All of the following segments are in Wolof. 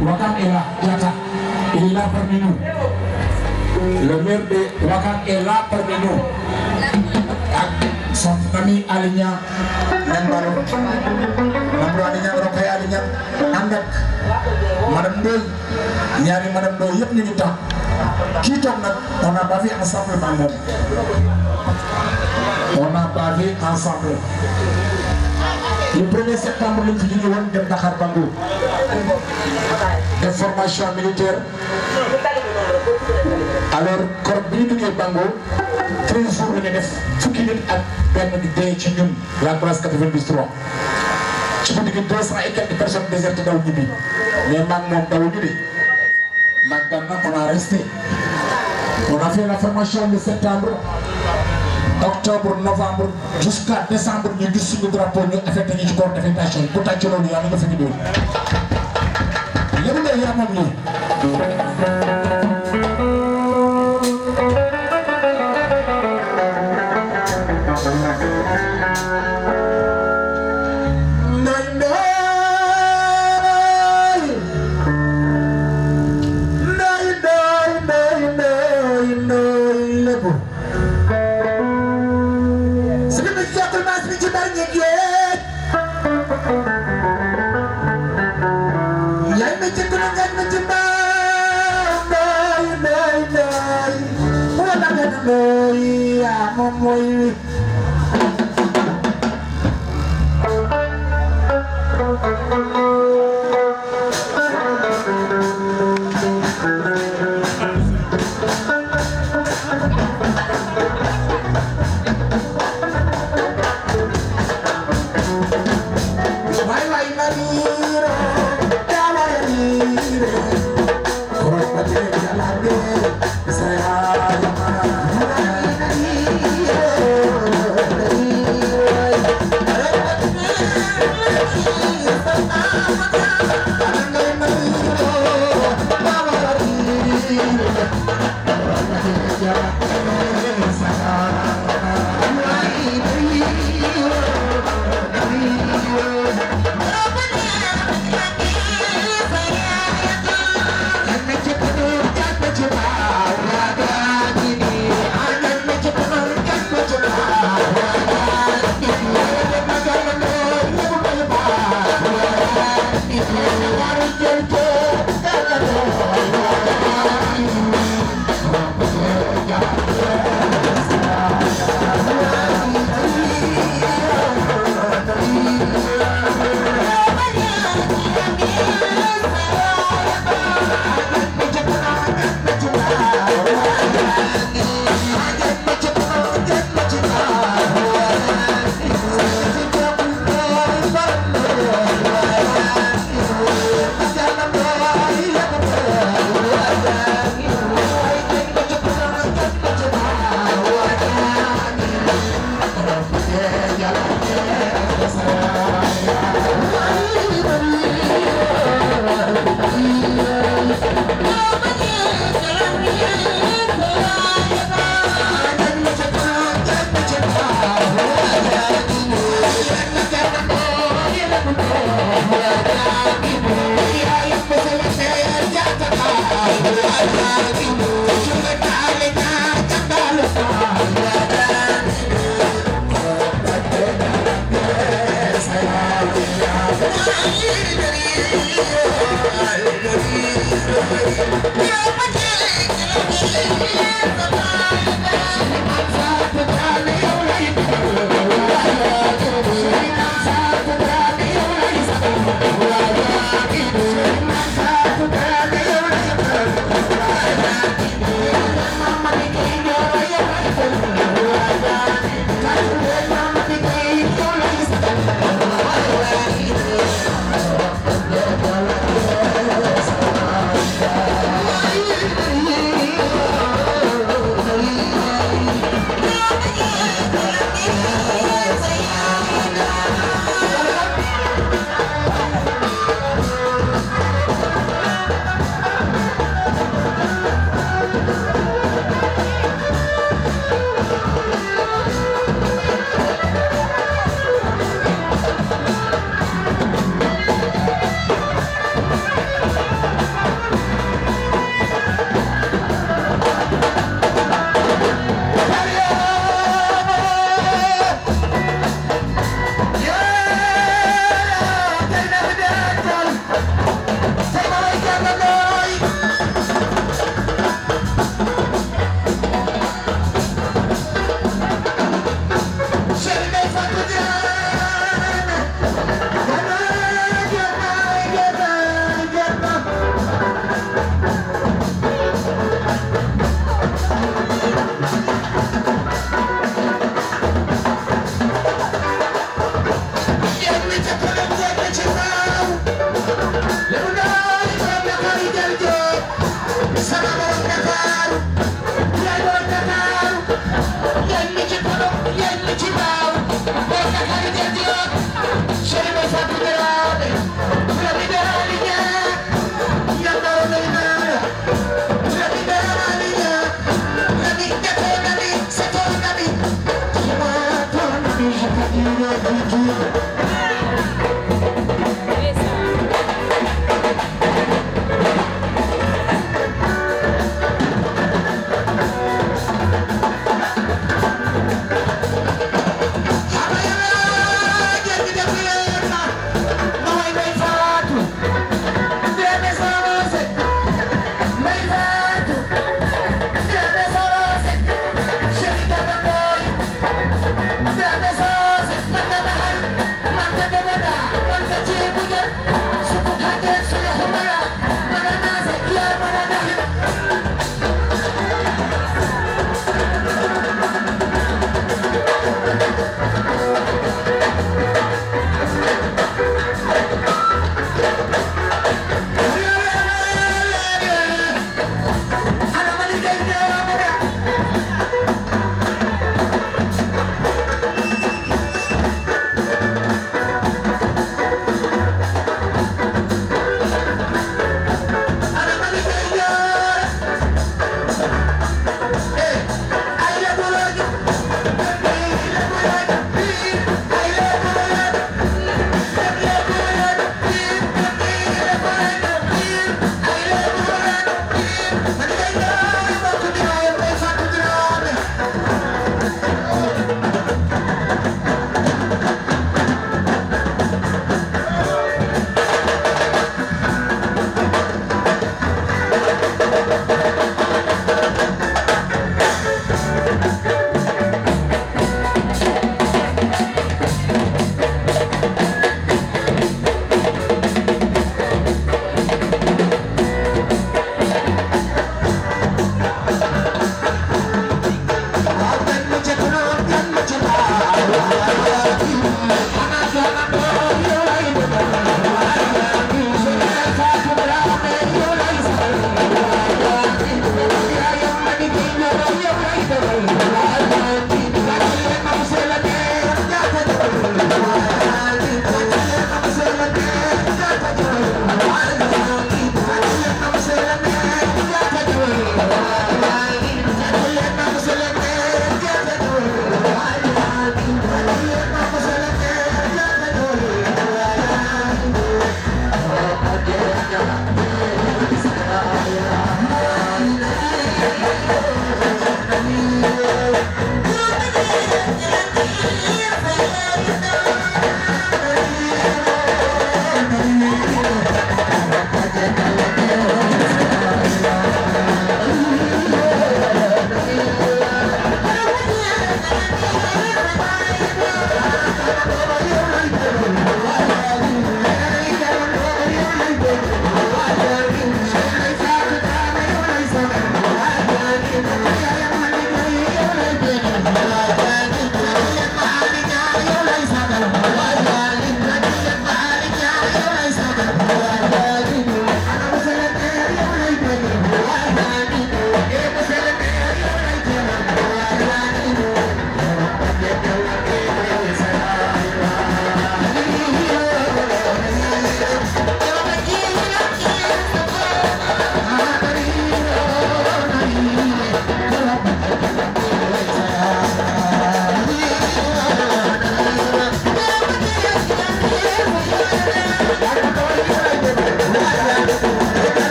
Wakam est là, Diatta. Il est là parmi nous. Le maire de Wakam est là parmi nous. Son ami Alignan, Nembalo, Nambro Alignan, Rokhaya Alignan, Andak, Madame Doy, Niari Madame Doy, yep ñu tax. Qui tombe, on a bavé ensemble, maman. On a bavé ensemble. Le 1er septembre, nous avons de Dakar Bango. Des formations militaires. Alors, quand nous avons Bango, 13 jours, nous avons fait la classe 93. Je peux dire que 200 et quelques personnes désertées dans le Libye. Mais maintenant, dans le Libye, maintenant, on a resté. On a fait la formation de septembre, octobre, novembre, jusqu'à décembre, nous avons fait le drapeau, nous avons fait le corps d'affectation. Pour ta chose, nous avons fait le dos. Il y a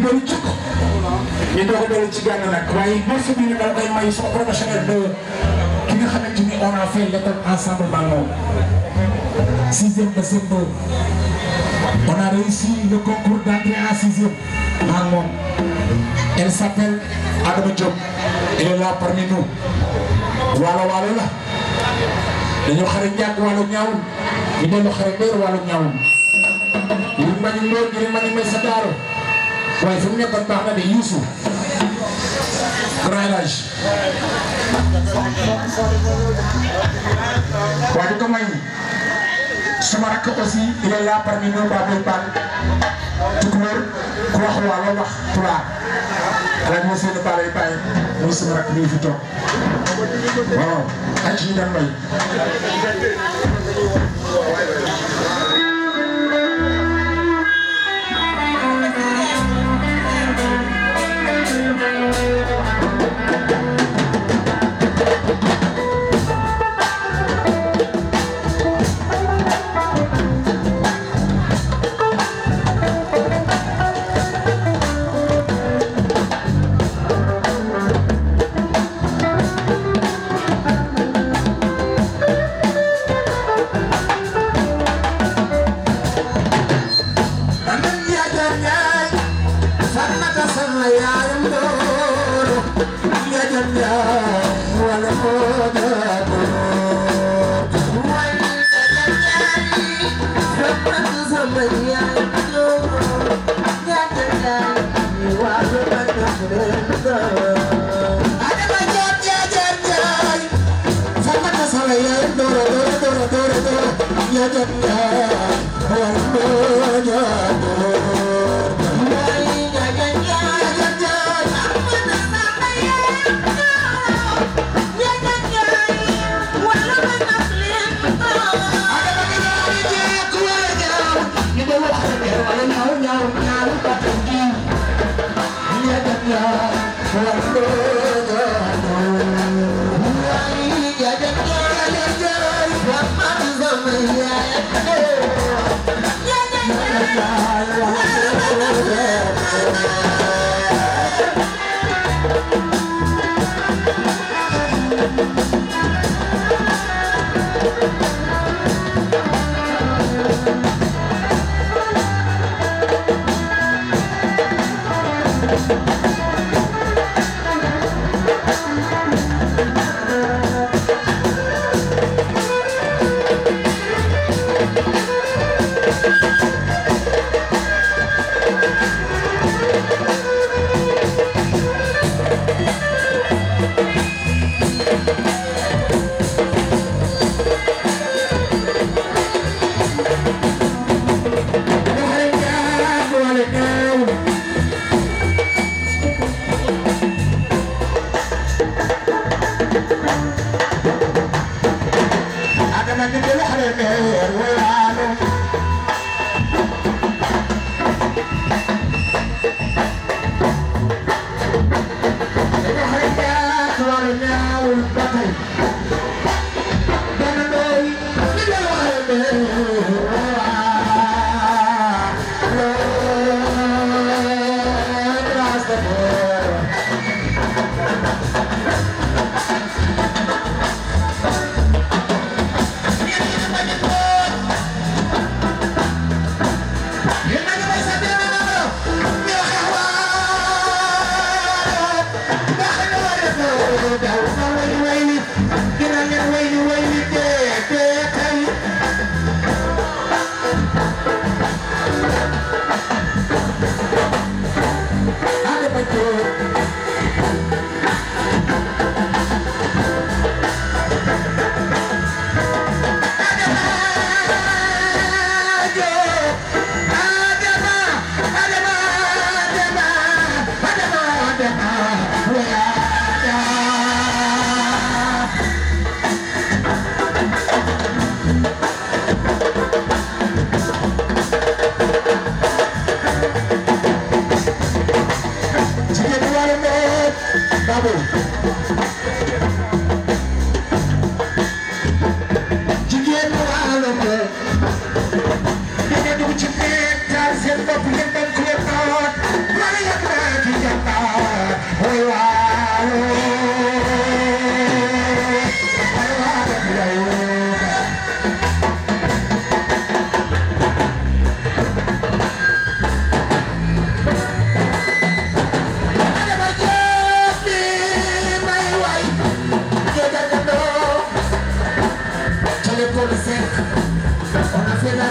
doon jikko ñu doog a dellu ci gànn nag waaye morceau bi nag dama koy may sama professionnel de ki nga xamante ni on a fait l'école ensemble maa moom 6e ba CM2 on a réussi le concours d'entrée en 6e maa moom elle s'appelle Adama Diop elle est là parmi nous waalo la dañoo xare njàng wàllu ñaawul ñu dellu xare beer wàllu ñaawul yéen ma ñu lool yéen ma ñu may sa daaro waaye fi mu nekkoon baax na de Youssou grand âge waaye du ko may sama rakk aussi il est là parmi nous Baboy Bal tukulóor ku wax waalo wax pulaar ala ñu seen balay bàyyi muy sama rakk ñu fi toog waaw ak ñu dem may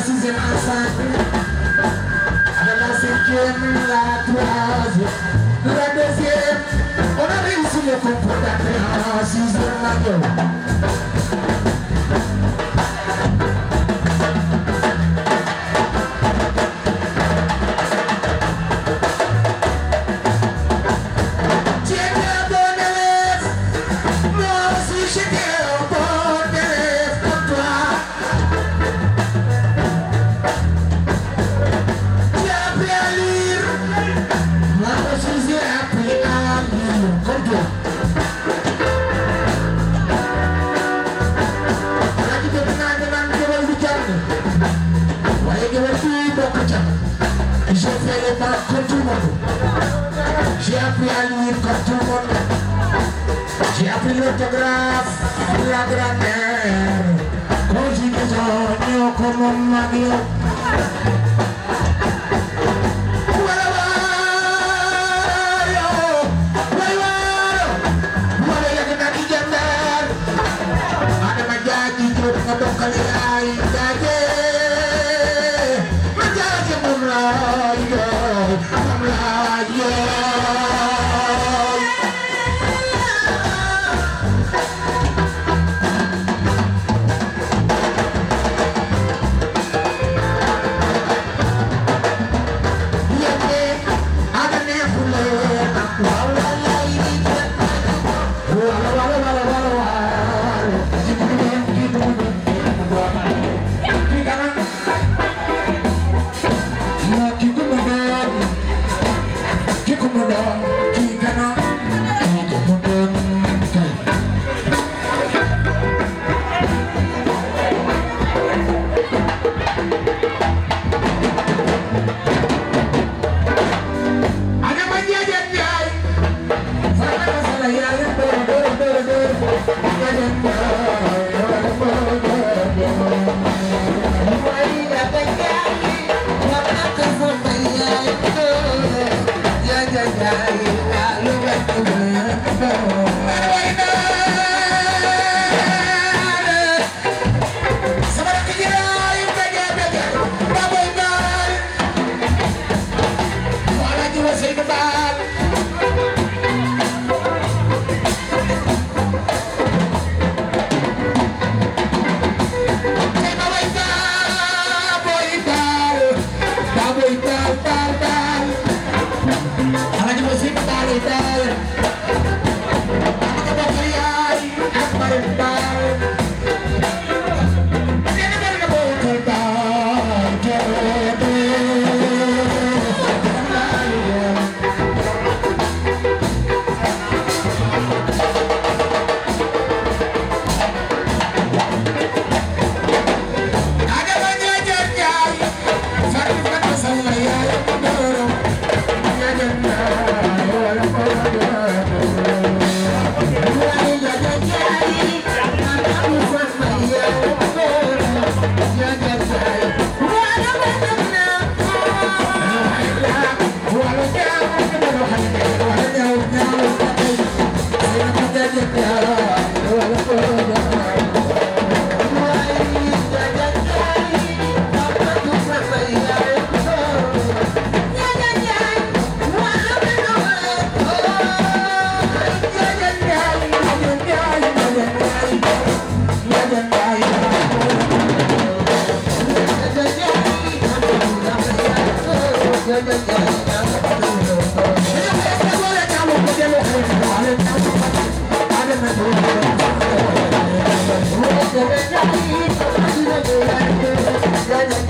sixième enceinte, de la cinquième, la troisième, de la deuxième, on a réussi le concours d'entrée en sixième manuel. J'ai appris à lire comme tout le monde. J'ai appris l'autographe, la grammaire, conjugaison, comme un magio. Yeah.